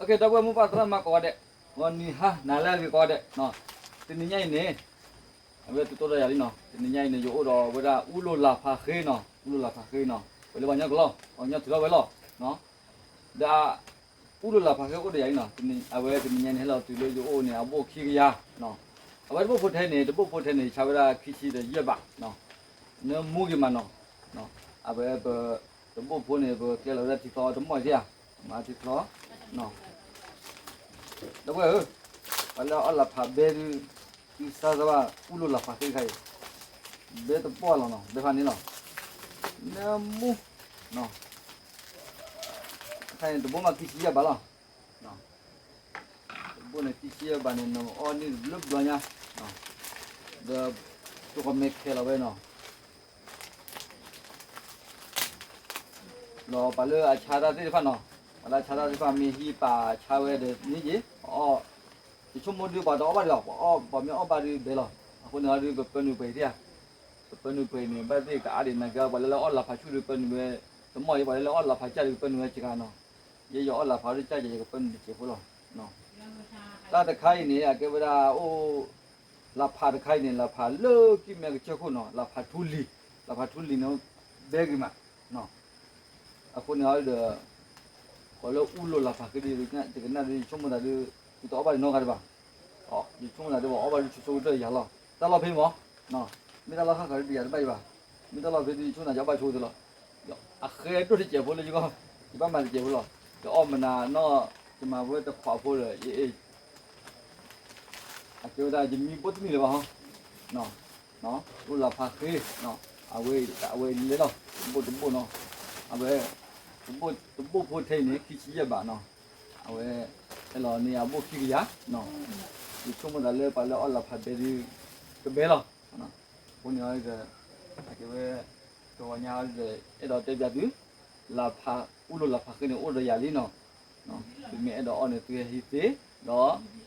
ကဲ ဒီပုၢ်ဝဲၢ်မိၢ်ပၢ်သရၣ်သမါကိးဂၤဒဲး, ဂီၤနံၤဟါနၤလၢအဂ့ၤကိးဂၤဒဲး, တနံၤညါအံၤန့ၣ် အဝဲသုတိၢ်ဒီးယၤလံနီၤ, တနံၤညါအံၤန့ၣ် ယအိၣ်ဒီးဝဲဒၣ်အူလိာ်လၢ်ဖးဃ့နီၤ, အူလိာ်လၢ်ဖးဃ့နီၤ, ပှၤလၢပှၤကညီကျိာ် ပှၤကညီထုးထီၣ်ဝဲလီၤ. ဒီး အူလိာ်လၢ်ဖးဃ့အိၣ်ဒီးယၤလံနီၤ, အဝဲတနံၤညါန့ၣ် ဟဲလီၤတုၤလၢယအိၣ်န့ၣ် အဘိၣ်ခံကယၤ, အဝဲတဘိၣ်ဖိထဲန့ၣ် တဘိၣ်ဖိထဲန့ၣ် ဆါဝဲဒၣ်ခံဆံဒီးယဲၢ်ဘး, နၢမူဂ့ၤမးနီၤ, အဝဲပ တဘိၣ်ဖိန့ၣ် ပကျဲလီၤဝဲဒၣ်ထံချီတမီၢ်သ့ဧါ, မၤထံချီ ဒီပုၢ်ဝဲၢ်ဧၢ, ပှၤလၢအအီၣ်လၢ်ဖးဘဲဒုး, သုစါစၢ်ဘၣ်အူလိာ်လၢ်ဖးဃ့တခါအံၤ, ဘဲတပီၢ်လီၤနီၤ, ဘဲဖးန့ၣ်လီၤ, နၢမူ, တခါန့ၣ် တဘိၣ်မးခံဆံယဲၢ်ဘးလီၤ, တဘိၣ်န့ၣ်ခံဆံယဲၢ်ဘးန့ၣ် နအီၣ်န့ၢ်လၢဘျီညါ, ဒီး ကၠိကီၢ်မဲခဲလီၤဝဲနီၤ လီၤပှၤလၢအဆါတၢ်သ့ၣ်တဖၣ်နီၤ, ပှၤလၢအဆါတၢ်သ့ၣ်တဖၣ် မ့ၢ်ဟံးပာ်ဆါဝဲဒီးန့ၣ်က့ၤ, ယဆိကမိၣ်ဒုးပှၤတအီၣ်ဘၣ်ဒံးလီၤ, ပှၤအီၣ် ပှၤမ့ၢ်အီၣ်ဘၣ်ဒုးဘဲလီၤ, အဃိန့ၣ်ဒုး ပပၢနုာ်ပှဲၤအံၤသ့ဧါ, ပပၢနုာ်ပှဲၤအံၤန့ၣ် ဘၣ်သ့ၣ်ကအါဒံး နာ်က့ပှၤလၢလၢအီၣ်လၢ်ဖးဆူၣ်ဒုးပၢနုာ်ဝဲ, တမီၢ်အံၤ ပှၤလၢလၢအီၣ်လၢ်ဖးကၢ်ဒုးကပၢနုာ်ဝဲစှၤနီၤ, ယဲယအီၣ်လၢ်ဖးဒုးကၢ်ကဲ ယကပၢနုာ်တစဲးဖိလီၤ တၢ်တခါအံၤန့ၣ် အကဲဝဲဒၣ်အိၣ် လၢ်ဖးတခါအံၤန့ၣ် လၢ်ဖးလၢကံၢ်မဲကစၢၢ်ခိၣ်နီၤ, လၢ်ဖးထူလံၤ, လၢ်ဖးထူလံၤန့ၣ် ဘဲဂ့ၤမး, အဃိန့ၣ်ဒီး ကိးလၢအူလိာ်လၢ်ဖးဃ့ဒုး ယကနၣ်ဒုး ယဆိကမိၣ်သးဒုး ယတအီၣ်ဘၣ်ဒံးနီတဂၤဒံးဘၣ်, ယဆိကမိၣ်သးဒုး ပှၤအီၣ်ဘၣ်ဒုးဆိဆိကတၢၢ်ယၤလီၤ, တၢ်လီၢ်ဖဲမး, မ့ၢ်တၢ်လီၢ်ဃၣ်ဃၣ်ဒုးတယၤတဘၣ်အံၤဘၣ်, မ့ၢ်တၢ်လီၢ်ဖဲဒုး ယဆိကမိၣ်သးယအီၣ်ဘၣ်ဆိတလီၤ, အဃဲဒိၣ်တစဲးဖိလၢယဂီၢ်, ယဘၣ်မၤတစဲးဖိလီၤ, ယအီၣ်မနၤနီၢ် ယမၤဝဲတခွးဖိဒီး ယအ့ၣ် အကဲဝဲဒၣ်ယမံဘိၣ်တမံၤလၢၤဘၣ်ဟီ, အိၣ်လၢ်ဖးဃ့, အဝဲ အဝဲလဲၤလီၤ တဘိၣ်တဘိၣ်နီၤ, အဝဲ တဘိၣ်ဖိထဲအံၤန့ၣ် ခံဆံယဲၢ်ဘးနီၤ, အဝဲ ဟဲလီၤန့ၢ်အဘိၣ်ခံကယၤ, ယဆိကမိၣ်သးလၢပှၤလၢအီၣ်လၢ်ဖးဘဲဒုး ကဘဲလီၤ, အဃိန့ၣ် အကဲဝဲ တဂီၤညါဒီး အဲၣ်ဒိးတဲပၠးသု လၢ်ဖး အူလိာ်လၢ်ဖးဃ့န့ၣ် အိၣ်ဒီးယၤလံနီၤ, သုမ့ၢ်အဲၣ်ဒိးအီၣ်န့ၣ် သုဟဲဟံးသ့, ဒီး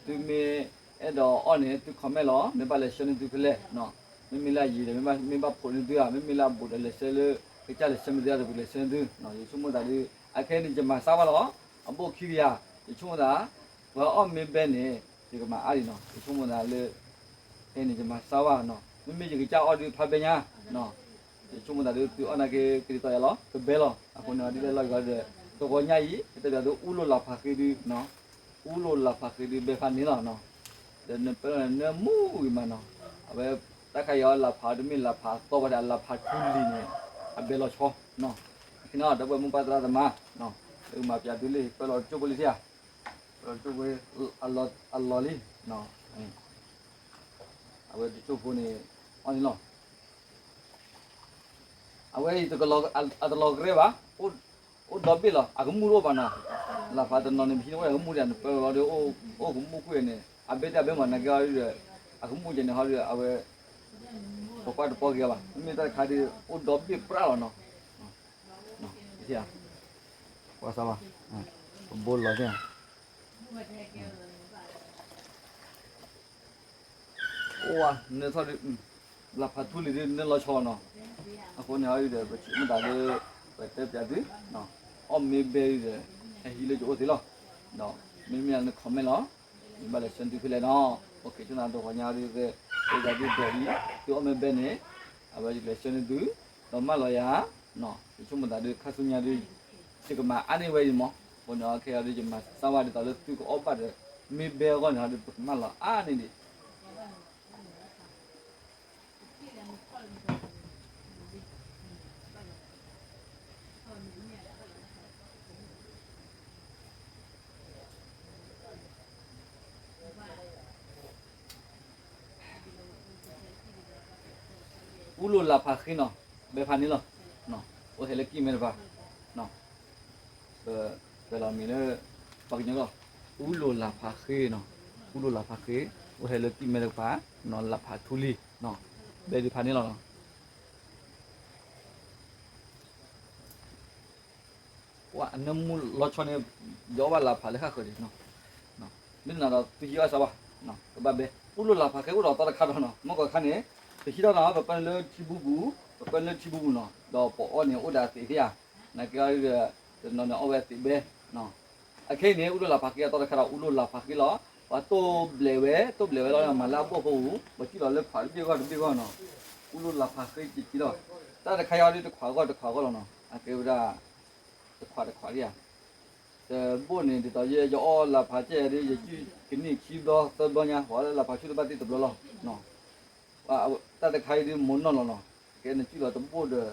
သုမ့ၢ်အဲၣ်ဒိးအီၣ်န့ၣ် သု comment လီၤ, မ့ၢ်ဘၣ်လဲၤဆှၢန့ၢ်သုဖဲလဲၣ်, မ့မ့ၢ်လၢအယံၤဒီး မ့ၢ်ဘၣ်ဖိးန့ၢ်သုဧါ, မ့မ့ၢ်လၢအဘူးဒီးလဲၤဆှၢလၢ ကစၢ်လဲၤဆှၢမ့ၢ်သုဧါဒီး ပကလဲၤဆှၢန့ၢ်သု, ယဆိကမိၣ်သးဒုး အခဲအံၤန့ၣ် ယမၤစၢ်ဝဲလီၤ, အဘိၣ်ခံကယၤ, ယဆိကမိၣ်သး ပှၤအီၣ်မ့ၢ်ဘဲန့ၣ် ယကမၤအါဒံးနီၤ, ယဆိကမိၣ်သးလၢ ခဲအံၤန့ၣ် ယမၤစၢ်ဝဲနီၤ, မ့မ့ၢ်ယကစၢ်အီၣ်ဒုးဖးဘဲညါ ယဆိကမိၣ်သးဒုး သုအီၣ်နာ်က့ ကဒ်သိးယၤလီၤ ကဘဲလီၤ, အဃိန့ၣ် ဒ်လဲၣ်လီၤဂီၤဒီး တဂီၤညါအံၤ ကတဲပၠးသု အူလိာ်လၢ်ဖးဃ့ဒုး, အူလိာ်လၢ်ဖးဃ့ဒုး ဘဲဖးန့ၣ်လီၤ, ဒီးနပၢၢ်လီၤနၢမူဂ့ၤမးနီၤ, အဝဲ တၢ်ခါအံၤအီၤလၢ်ဖး တမ့ၢ်လၢ်ဖးသီဘၣ်ဒီး လၢ်ဖးထူလံၤန့ၣ် အဘဲလီၤဆီ, အဃိန့ၣ် ဒီပုၢ်ဝဲၢ်မိၢ်ပၢ်သရၣ်သမါ, မၤပၠးသုလံ ပၢၢ်လီၤတကၠိၢ်ဖိလံသ့ဧါ, ပၢၢ်လီၤတကၠိၢ်ဖိ အလီၤလံ, အဝဲတကၠိၢ်ဖိန့ၣ် အီၣ်န့ၣ်လီၤ အဝဲအံၤ အတလီၤကရဲဘၣ်, အိၣ်ဒီဘ့ၣ်လီၤ အကမူၣ်တအိၣ်ဘၣ်နီၤ, လၢ်ဖးတနီၤန့ၣ် ပဟံးန့ၢ်အိၣ်ဒီးကမူၣ်ဒံး နပၢၢ်လီၤဒီး အိၣ်ကမူၣ်ကွံာ်န့ၣ် အဘ့ၣ်တၢ်ဘ့ၣ်မး နာ်က့အီၤဒီး အကမူၣ်ကဲန့ၣ်ဟီဒီး အဝဲ ပကွၢ်တပီၢ်က့ၤဘၣ်, မ့မ့ၢ်တၢ်တခါဒီး အိၣ်ဒီဘ့ၣ်ပြၣ်လီၤနီၤ, ပှၤစၢ်ဘၣ်, ပဘိလီၤသ့ၣ် အိၣ်ဝဲ နထီၣ်ဒုး လၢ်ဖးထူလံၤဒုး နလီၤဆီနီၤ, အဃိန့ၣ်ဟီဒီး ပဆိကမိၣ်သးလၢ ပတဲပၠးသု, အီၣ်မ့ၢ်ဘဲဒီး ဟဲဟံးလၢယအိၣ်သ့လီၤ, ဒီးမ့မ့ၢ်လၢန comment လီၤ, မ့ၢ်ဘၣ်လဲၤဆှၢသုဖဲလဲၣ်နီၤ, အိၣ်က့ၤဆိနၤ တဂီၤညါဒုး အိၣ်သးဒုးဒီးအံၤ သုအီၣ်မ့ၢ်ဘဲန့ၣ် အဝဲယကလဲၤဆှၢန့ၢ်သု, ဒီးမၢလီၤယၤ, ယဆိကမိၣ်သးဒုး ခါဆူညါဒုး ယကမၤအါန့ၢ်ဝဲအံၤမး, အဃိန့ၣ် ခဲအံၤဒုး ယမၤစၢ်ဝဲဒ်သိးလၢသုကအီၣ်ဘၣ်ဒီး မ့ၢ်ဘဲအဂီၢ်န့ၣ်ဒီး ပကမၢလီၤအါန့ၢ်ဒံး အူလိာ်လၢ်ဖးဃ့နီၤ, ဘဲဖးန့ၣ်လီၤ, အိၣ်ဟဲလၢကံၢ်မဲတဖၣ်, ပ ပလီၤမံၤလၢ ပှၤကညီလီၤ, အူလိာ်လၢ်ဖးဃ့နီၤ, အူလိာ်လၢ်ဖးဃ့, အိၣ်ဟဲလၢကံၢ်မဲတဖၣ်, လၢ်ဖးထူလံၤ, ဘဲဒုးဖးန့ၣ်လီၤနီၤ ပှၤအနၢမူလီၤဆီန့ၣ် ယအီၣ်ဘၣ်လၢ်ဖးလၢဃၣ်ဃၢၤဒံး, မ့ၢ်နၤဒီးသုဟံးအီၣ်စၢ်ဘၣ်, ကဘၣ်ဘဲ အူလိာ်လၢ်ဖးဃ့အိၣ်ဒီးသီတခါဒီးနီၤ, မ့ၢ်ကီးခါန့ၣ် ပဟံးထီၣ်နီၤ ပပၢၢ်လၢထံဘူပူၤ, ပပၢၢ်လၢထံဘူပူၤနီၤ, ဒီးပအီၣ်န့ၣ်အိၣ်ဒီးအသံးသ့ဧါ, နာ်က့အီၤဒီး တနီၤန့ၣ်အီၣ်ဝဲအသံးဘဲ, အခဲအံၤန့ၣ် အူလိၣ်လၢ်ဖးဃ့အသီတခါဒီး အူလိၣ်လၢ်ဖးဃ့လီၤ. ပှၤတိၢ်ဘျဲးဝဲ တိၢ်ဘျဲးဝဲလီၤ မၤလၢအဘိၣ်ဖိပူၤ ပှၤစံၣ်လီၤလၢခွးတဘ့ၣ်ဂီၢ်တဘ့ၣ်ဂီၢ်နီၤ. အူလိၣ်လၢ်ဖးဃ့က့ၤက့ၤလီၤ. တၢ်တခါအံၤဒ်တခွးဂီၢ်တခွးဂီၢ်လီၤနီၤ. အကဲဝဲဒၣ် တခွးတခွးဒ်ဧါ တဘိၣ်န့ၣ် ဒ်သိးယဲ ယအီၣ်လၢ်ဖးကဲဒ် ယကုၢ်ကနံၣ်ခံဘျီသၢဘျီညါ ပှၤလၢလၢ်ဖးဆူၣ်တဘၣ်သ့ၣ်တဘျီလီၤ. တၢ်တခါအံၤဒ်မိၢ်နီၢ်လီၤနီၤ. ကဲနကုၢ်လီၤတဘိၣ်ဒီး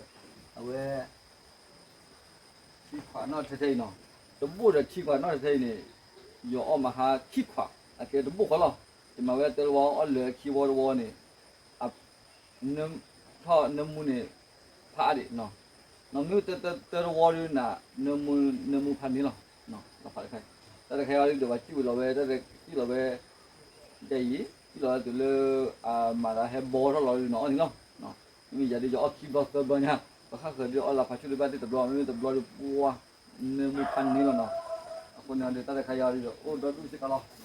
အဝဲ ထံခွးနီၣ်ထဲထဲအံၤနီၤ. တဘိၣ်ဒီးထံခွးနီၣ်ထဲထဲအံၤန့ၣ် ယအီၣ်မၤဟါခံခွး အကဲတဘိၣ်ဃီလီၤ. ယမၤဝဲတၢတဝီ အီၣ်လၢခံဝီတဝီန့ၣ် ထီၣ်နၢမူန့ၣ် ဖးအါဒံးနီၤ. နီၢ်မ့ၢ်တၢတဝီဒ်နၤ နၢမူဖးန့ၢ်လီၤ. တၢ်တခါအံၤဒ်ဒီး ပှၤစံၣ်ဝဲလီၤဝဲ တၢ်စံၣ်လီၤဝဲ ဒ်အံၤ စံၣ်လီၤဝဲတုၤလၢ အမၤသးဟဲဘီထီၣ်လီၤဒ်နၤအီၣ်န့ၣ်လီၤ. မ့မ့ၢ်ယၤဒ်ယအီၣ်ခံဘျီသၢဘျီညါ ပှၤဃၣ်ဃၢၤဒ်အီၣ်လၢ်ဖးဆူၣ်တဘၣ်သ့ၣ်တဘျီ မ့မ့ၢ်တဘျီဒ်ပှၤ နၢမူဖးန့ၢ်လီၤနီၤ. အဃိန့ၣ်ဒီး တၢ်တခါအံၤဒ်ဒီး အိၣ်ဒီဒူၣ်စ့ၢ်ကီးလီၤ.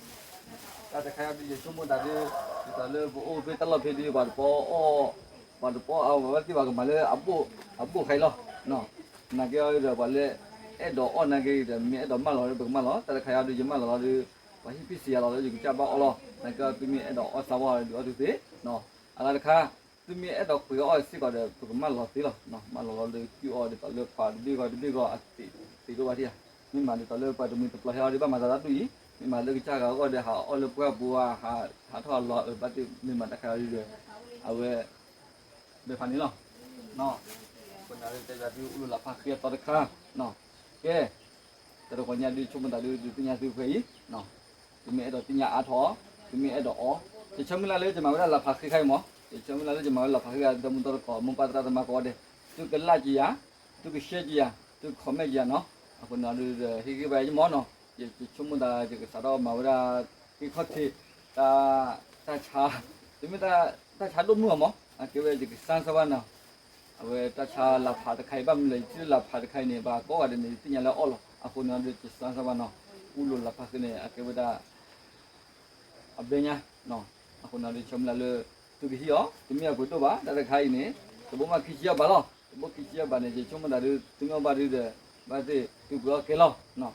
တၢ်တခါအံၤဒ်ယဆိကမိၣ်သးဒ် ဒ်သိးလၢပအိၣ်ဖဲတၢ်လီၢ်ဖဲဒ် ပှၤတပီအီၣ် ပှၤတပီအဝဲသ့ၣ်ပှၤကမၤလၢ အဘိၣ်ခါအံၤလီၤ. နာ်က့အီၤဒီး ပှၤလၢ အဲၣ်ဒိးအီၣ်နာ်က့ဒီး မ့ၢ်အဲၣ်ဒိးမၢလီၤဒီး ပကမၢလီၤ. တၢ်တခါအံၤဒ်ယမၢလီၤလီၤဒီး ပှၤဟံၣ်ဖံးစံးယၤလီၤလၢယကစၢ်ဘၣ်အီၣ်လီၤ. နာ်က့အီၤ သုမ့ၢ်အဲၣ်ဒိးအီၣ်စၢ်ဝဲဒီးအီၣ်သုသ့ အဂၤတခါ သုမ့ၢ်အဲၣ်ဒိးပှ့ၤအီၣ်စ့ၢ်ကီးဒီး ပကမၢလီၤသ့လီၤ. မၢလီၤလီၤဒီးကုၢ်အီၣ်ဒ်သိးလၢခွးတဘ့ၣ်ဂီၢ်တဘ့ၣ်ဂီၢ်အသ့ၣ်သ့ၣ်ဒိၣ်ဘၣ်ထံၣ်ဧါ. မ့ၢ်မးဒ်သိးလၢပှၤတမှံၤတပျီၤဟဲအီၤဒီး ဘၣ်မၤသးတၢ်ဒူၣ်အံၤ မ့ၢ်မးလၢကစၢ်ဂၤအဂီၢ်ဒီး ဟးအီၣ်လၢပှၢ်ပူၤဧါ ဟးထီၣ်အလီၤအဘၣ်သ့ၣ် မ့ၢ်မးတၢ်ခါအံၤဒီး အဝဲ ဘဲဖးန့ၣ်လီၤ. အဃိန့ၣ် တဲဒၣ်ဒ်အူလိၣ်လၢ်ဖးဃ့အသီတခါ ကဲ တၢ်တဂီၤညါဒ်ဆိကမိၣ်သးဒ် ဒုးသ့ၣ်ညါသုဖဲအံၤ သုမ့ၢ်အဲၣ်ဒိးသ့ၣ်ညါအါထီၣ် သုမ့ၢ်အဲၣ်ဒိးအီၣ် ယဆၢမုၢ်လၢ်လၢယမၤဝဲဒၣ်လၢ်ဖးဃ့ခါအံၤမး ယဆၢမုၢ်လၢ်လၢယမၤဝဲလၢ်ဖးဃ့ဂၤ ဒီမုၢ်ဒီတကိး မိၢ်ပၢ်သရၣ်သမါကိးဂၤဒဲး သုကlikeက့ၤယၤ သုကshareက့ၤယၤ သုကcommentက့ၤယၤနီၤ အဃိန့ၣ်ဒ် ဟ့ၣ်ဂံၢ်ဘါယမးနီၤ ယဆိကမိၣ်သး ယကစးထီၣ်မၤဝဲဒၣ် ဟ့ၣ်ခီၣ်ထံး တၢ် တၢ်ဆါ တမ့ၢ်တၢ်ဆါဒိၣ်မုၢ်အီၤမး အကဲဝဲယကစၢ်စၢ်ဘၣ်နီၤ အဝဲတၢ်ဆါလၢ်ဖးတခါအံၤ ဘၣ်မနုၤလဲၣ် ယထံၣ်လၢ်ဖးတခါအံၤန့ၣ် ပှၤကိးဂၤဒဲးန့ၣ် ယသ့ၣ်ညါလၢအီၣ်လီၤ အဃိန့ၣ်ဒီးယကစၢ်စၢ်ဘၣ်နီၤ အူလိၣ်လၢ်ဖးဃ့န့ၣ် အကဲဝဲဒၣ် အဘဲညါ အဃိန့ၣ်ဒီး ယဆၢမုၢ်လၢ်လၢ သုကဟံးအီၤ တမ့ၢ်အပှ့ၤဒိၣ်ဘၣ် တၢ်တခါအံၤန့ၣ် တဘိမးခံဆံအဘးလီၤ တဘိခံဆံအဘးန့ၣ် ယဆိကမိၣ်သးဒ် သုမ့ၢ်အီၣ်ဘၣ်ဒ်ဒီး ဘၣ်သ့ၣ်သုပှ့ၤအီၣ်ကဲလီၤ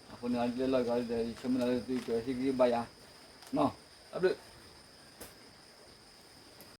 အဃိန့ၣ် လၢလီၢ်ဂၤဒီး ယဆၢမုၢ်လၢ်လၢသုကဟ့ၣ်ဂံၢ်ဘါယၤ တၢ်ဘျုး